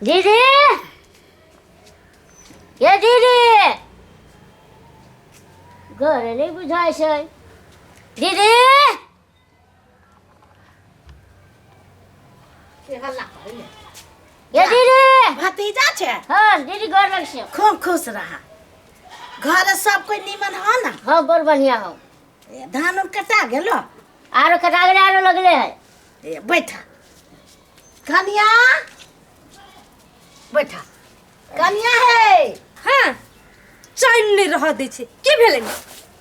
दीदी, ये दीदी, घर नहि बुझाइ छै। दीदी, के हल्ला करैए? ये दीदी। भतीजा छै? हाँ दीदी, घर लग छै। खूब खुश रहा। घर सब कोई नीमन हो ना? हाँ, बड़ बढ़िया हो। ए, धान उन कटा गेलो? आरो कटा गेलै, आरो लगले है। ए, बैठा कनिया, बैठा कनिया। हे। हाँ, चैन नहि रहऽ दै छै। की भेलै?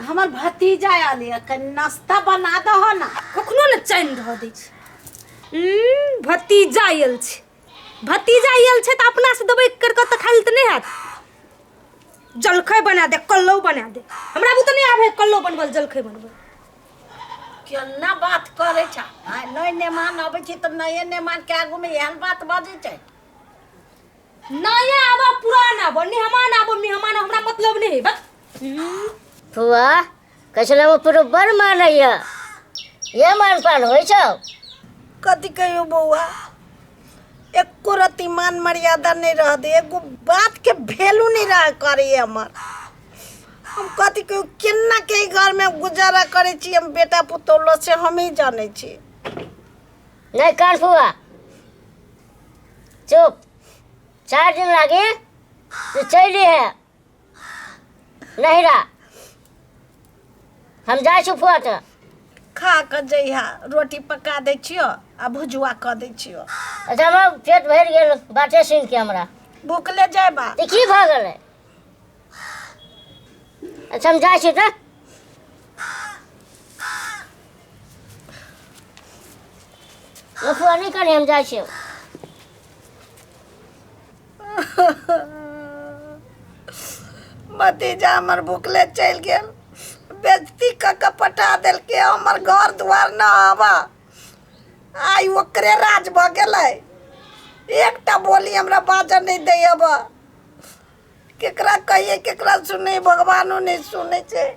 हमर भतीजा आयल है, कनि नाश्ता बना दहो ना। कखनो ने चैन रहऽ दै छै। भतीजा आयल छै, भतीजा आयल छै तऽ अपना से दबै कर कऽ तऽ खाली तऽ नहि हैत। जलखै बना दे, कल्लो बना दे। हमरा बुते नहि आबै कल्लो बनबल, जलखै बनबल। केना बात करै छ? आइ नय नेमान अबै छै तऽ नये नेमान के आगू में एहन बात बजै छै? नया आबो, पुरान आबो, मेहमान आबो, मेहमान हमरा मतलब नहीं है बस। फुआ, कैसे वो पूरा बड़ मानैया, ये मान पान होइ छौ? कथी कहियो बौआ, एको रत्ती मान मर्यादा नहि रह दे, एगो बात के वैल्यू नहीं रह करे हमर। हम कथी कहियो, केना के घर में गुजारा करे छी हम बेटा पुतोह से हम ही जानै छी। नहीं कान फुआ, चुप। 4 दिन लागे तो चली है नहिरा। हम जाइ छी फुआ तऽ। खा कऽ जइहा, रोटी पका दै छियो आ भुजुआ कऽ दै छियो। अच्छा, हमरा पेट भरि गेल बाते सुनि के हमरा। भूखले जायबा? तऽ की भऽ गेलै? अच्छा, हम जाइ छी तऽ। फुआ, नहि करी, हम जाइ छी। भतीजा हमर भूखले चलि गेल, बेजती कऽ कऽ पठा देलकै। हमर घर दुआर न आबा, आइ ओकरे राज भऽ गेलै। एकटा बोली हमरा बाजऽ नहि दै। अब केकरा कहिए, केकरा सुनै? भगवानो नहि सुनै छै।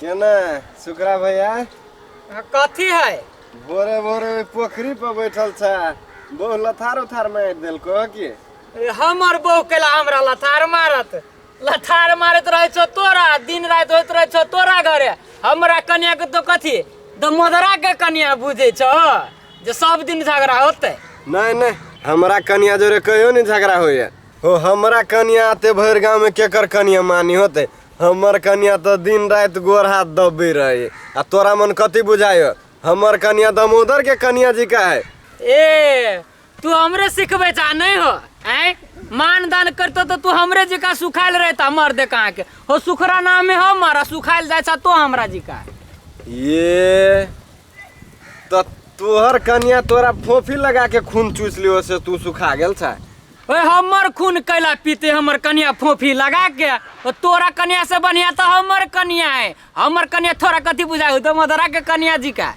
केना सुकरा भैया? कथी है? भोरे भोरे ओहि पोखरी पर बैठल छ, बहु लथार उथार मारि देलको की? ए, हमर बहु केला हमरा लथार मारत? लथार मारैत रहै छौ तोरा, दिन राति होइत रहै छौ तोरा घरे। हमरा कनिया के तो कथी दमोदरा के कनिया बुझै छौ जे सब दिन झगड़ा होतै? नहीं नहीं, हमरा कनिया जोरे कहियो नहीं झगड़ा होइए हो। हमरा कनिया आते भरि गाँव में केकर कनिया मानी होते? हमर कनिया तो दिन राति गोर हाथ दबे रहे। आ तोरा मन कथी बुझाय? हमर कनिया दामोदर के कनिया जी का है। ए, तू हमरे सिखबै छा नहीं हो? आँय, मान दान करतो तो तू हमरे जिका सुखायल रहता मर दे कहाँ के हो। सुखरा नाम है हमर आ सुखायल जाइ छा तो हमरा जिका। ये तो तोहर कनिया तोरा फोफी लगा के खून चूस लियो से तू सुखा गेल छा? ओए, हमर खून कैला पीते हमर कनिया फोफी लगा के? ओ, तोरा कनिया से बढ़िया तो हमर कनिया है। हमर कनिया थोड़ा कथी बुझाय तो मदरा के कनिया जी का।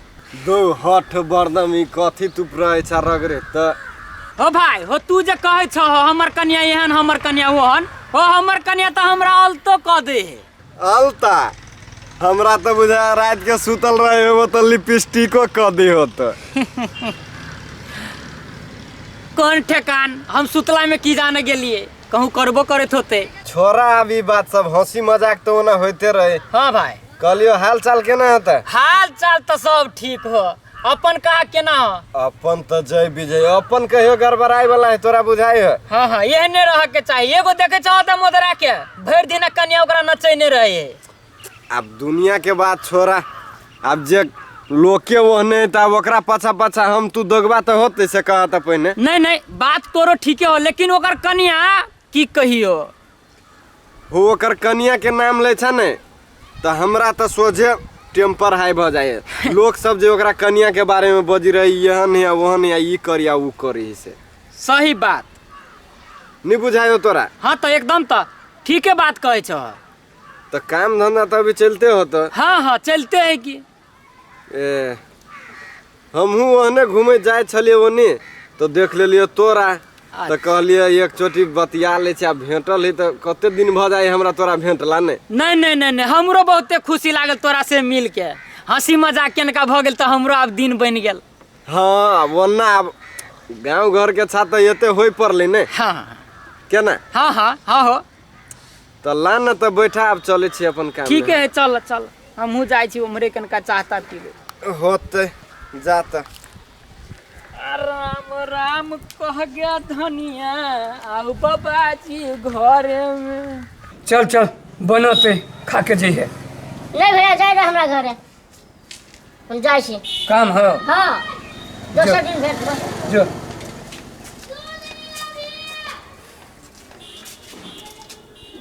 दो हठ बरदम, ई कथी तू रहे छा रगरे त? हो भाई हो, तू जे कहै छह हमर कनिया एहन, हमर कनिया ओहन, हो हमर कनिया तऽ हमरा अलतो कऽ दे है। अलता? हमरा तऽ बुझा राति के सुतल रहे हो तऽ लिपस्टिको कऽ दे होत। कोन ठेकान, हम सुतला में की जाने गेलिए, कहूँ करबो करैत होते। छोरा अब ई बात सब, हंसी मजाक तऽ ओना होइते रहे। हाँ भाई। कहलियो, हाल चाल केना हेतै? हाल चाल तऽ सब ठीक हो, अपन कहा केना हो? अपन तऽ जय विजय। अपन कहियो गड़बड़ाई वाला है तोरा बुझाई है? हाँ हाँ, एहने रह के चाहिए। एगो देखे छह तऽ मोदरा के भरि दिन कनिया ओकरा नचैने रहे। अब दुनिया के बात छोड़ा, अब जे लोके ओहने तऽ आब ओकरा पाछा पाछा हम तू दगबा तऽ होतै, से कहा तऽ पहिने। नहीं नहीं, बात तोरो ठीके हो, लेकिन ओकर कनिया की कहियो। हो, ओकर कनिया के नाम लै छ ने तऽ हमरा तऽ सोझे टेम्पर हाई भऽ जाइए। लोक सब जे ओकरा कनिया के बारे में बजी रही, एहन है ओहन है, ई करी आ ऊ करी से। सही बात। नहीं बुझायो तोरा? हाँ, तऽ एकदम तऽ ठीके बात कहै छह। तऽ काम धंधा तऽ अभी चलते होत? हाँ हाँ, चलते है की। ए, हमहूँ ओहने घूमे जाइ छलियै ओनी तऽ देख लेलियै तोरा। तऽ कहलियै एक चोटी बतिया लै छी। आ भेटल है तऽ कते दिन भऽ जाइ हमरा तोरा भेटला नहि। नहि नहि नहि नहि, हमरो बहुते खुशी लागल तोरा से मिल के। हंसी मजाक केनका भऽ गेल तऽ हमरो आब दिन बनि गेल। हँ, आब ओना आब गाँव घर के छा तऽ एते होइ पड़लै ने। हँ। केना? हँ हँ हँ हो। तऽ ला ने तऽ बैठा, आब चलै छी अपन काम। ठीके है, चल चल, हमहूँ जाइ छी उम्हरे कनका चाहता पीबै। होतै, जा तऽ। राम राम कह गया धनिया, आउ बाबाजी घरे में। चल चल, बनते खा के जइहे। नहीं भैया, जाए दे हमरा घरे, हम जाइ छी। काम हो? हाँ, दोसर दिन भेट। जो।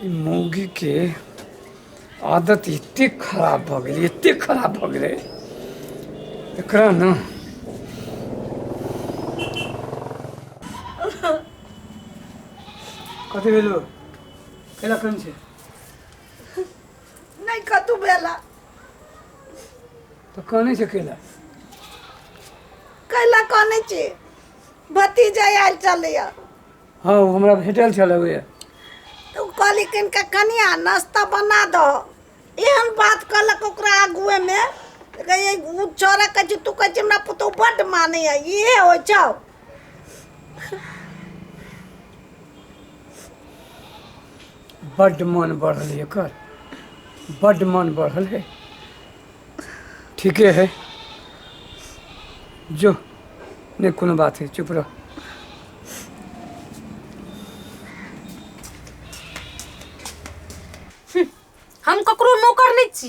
ई मौगी के आदत एते खराब भऽ गेलै, एते खराब भऽ गेलै एकरा ने। कथी भेलो? कैला कोन छै? नहि कतू भेला। तऽ कहने छै कैला? कैला कहने छी? भतीजा आयल चलैया। हँ, ओ हमरा भेटल छल ओए। तऽ ओ कहली कनिका कनिया नाश्ता बना दहो, एहन बात कहलक ओकरा आगुएमे। कहियै ओ छौड़ा कहै छै, तू कहै छै हमरा पुतहु बड्ड मानैए, इहे होइ छौ। बड्ड मन बढ़ल है एकर, बड्ड मन बढ़ल है। ठीके है, जो, नहीं कोनो बात है, चुप रह। हम ककरो नौकर नहीं छी।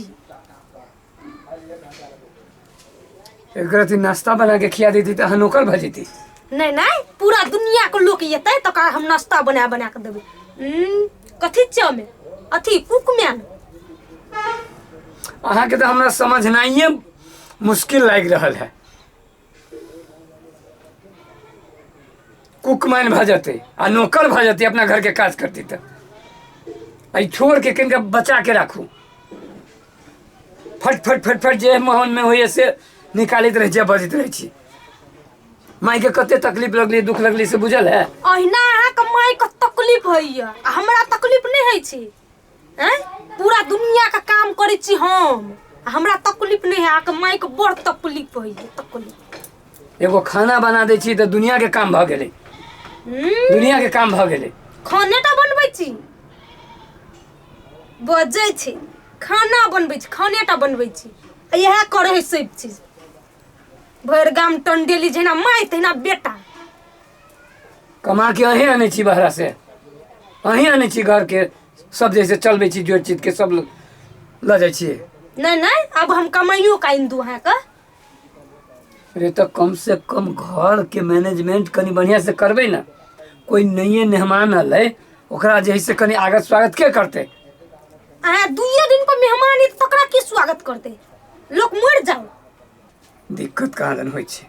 एक रति नाश्ता बना के खिया देती तऽ अहाँ नौकर भऽ जेती। नहीं नहीं, पूरा दुनिया के लोग एतै तकरा हम नाश्ता बना बना के देबै। कथी चमे अथी कुकमैन। अहाँके तऽ हमरा समझनाइए मुश्किल लागि रहल है। कुकमैन भऽ जेतै आ नौकर भऽ जेतै, अपना घरके काज करतै तऽ एहि छोड़के कनिका बचा के राखू। फट फट फट फट जे मोहनमे होइए से निकालैत रहै छियै, बजैत रहै छी। मायके कते तकलीफ लगलै, दुख लगलै से बुझल है? अहिना अहाँके मायके तकलीफ होइए आ हमरा तकलीफ नहि होइ छै? आँय, पूरा दुनियाके काम करै छी हम आ हमरा तकलीफ नहि है, अहाँके मायके बड़ तकलीफ होइए, तकलीफ। एगो खाना बना दै छी तऽ दुनियाके काम भऽ गेलै। दुनियाके काम भऽ गेलै। खाने टा बनबै छी, बजै छी खाना बनबै छी, खाने टा बनबै छी आ इएह करै है सब चीज। भरि गाम टंडेली, जहिना माय तहिना बेटा। कमा के अहीं आनै छी, बहरा से अहीं आनै छी, घरके सब जैसे चलबै छी, जोड़ चित के सब लऽ जाइ छियै। नहीं नहीं, अब हम कमाइयो का आनि दू अहाँके? अरे तऽ कम से कम घरके मैनेजमेंट कनि बढ़िआँ से करबै ने। कोइ नहिए मेहमान एलै, ओकरा जे है से कनि आगत स्वागत के करतै? अहाँ दुइये दिन पर मेहमान एत तकरा की स्वागत करतै? लोक मरि जाओ। दिक्कत कहाँ दन होइ छै।